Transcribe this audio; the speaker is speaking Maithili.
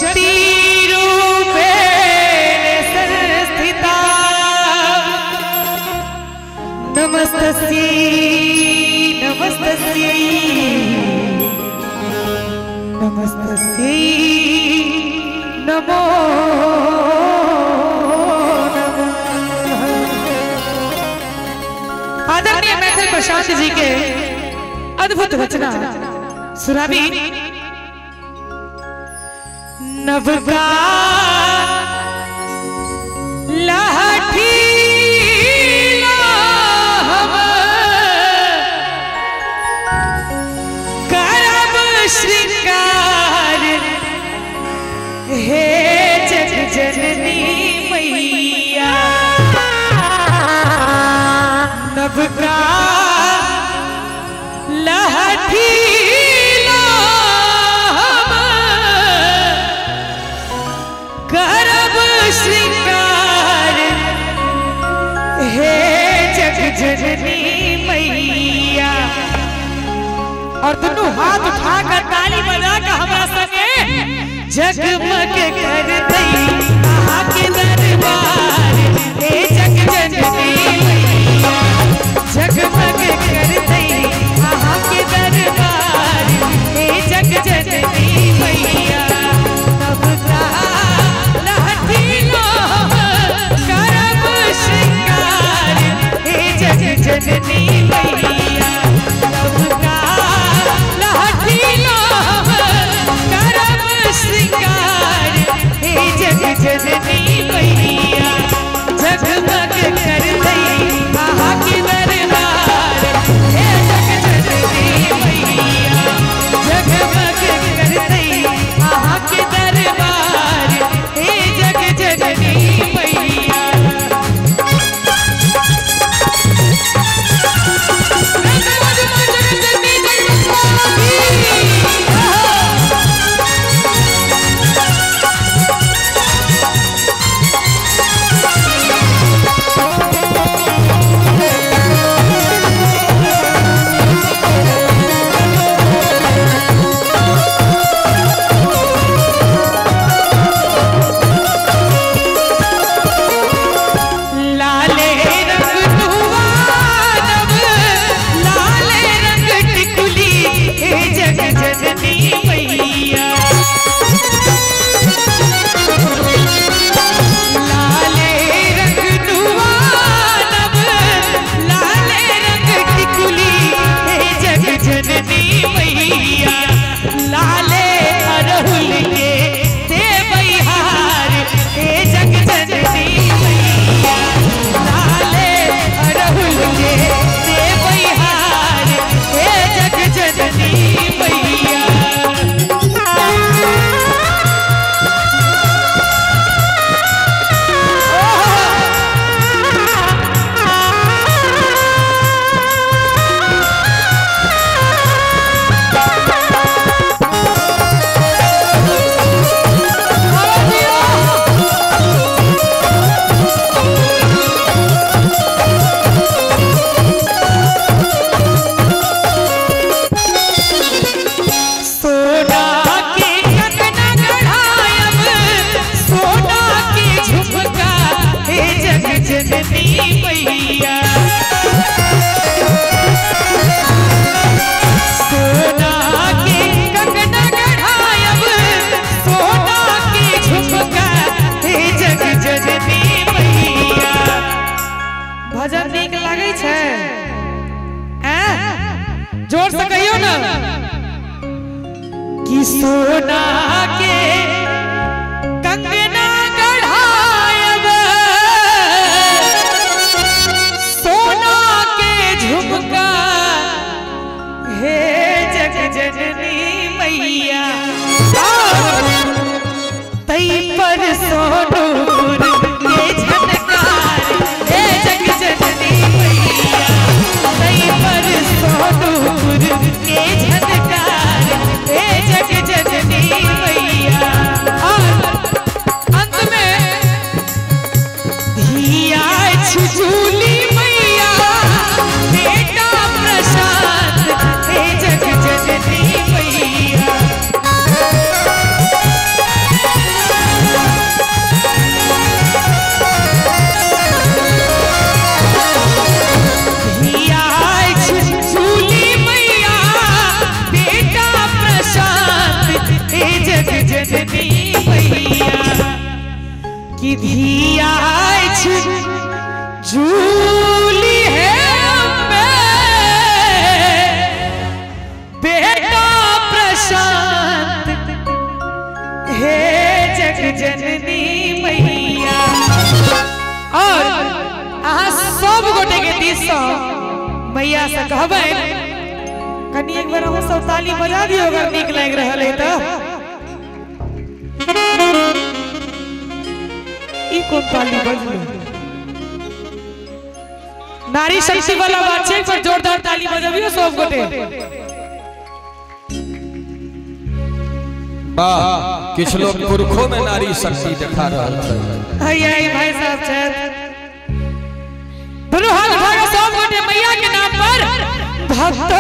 शक्ति रूपेण संस्थिता नमस्तस्यै नमस्तस्यै नमस्तस्यै नमो नमः। आदरणीय मैथिल प्रशांत जी के अद्भुत रचना सुराबी नवका लाठी करब श्रृंगार हे जग जननी मैया नवका लाठी करब श्रृंगार हे जग जननी मैया। और दोनों हाथ उठाकर ताली बजा कर हमारा संगे जगमग कर दई आहा के दरबार हे जग जननी मैया जगमग कर दई आहा के दरबार हे जग जननी मैया। जननी मैया नवका लाठी लोह करब श्रृंगार हे जग जननी मैया जगमग कर दई आहा के दरबार हे जग जननी मैया जगमग कर दई आहा के दरबार हे जग जननी मैया। भजन नीक लागै छै जोर से कहियो ना कि सोना के कंगना गढ़ायब सोना के झुमका हे जग जननी मैया तई पर सोनूर के झनकार हे जग जननी मैया तई पर सोनूर के झनकार हे जग जननी मैया। और अंत में धिया झूली मैया बेटा प्रशांत हे जग जननी मैया। मैया से कहबै कनी एक बार हम सब ताली बजा दियो अगर नीक लागि रहल है तो। ई कोन ताली बजलो? नारी शक्ति वाला बात छै, पर जोरदार ताली बजबियो सब गोटे। वाह, किछु लोग पुरखो में नारी शक्ति देखा रहल छै। आई भाई साहब छथि, दोनों हाथ उठा के सब गोटे मैया के नाम पर भक्त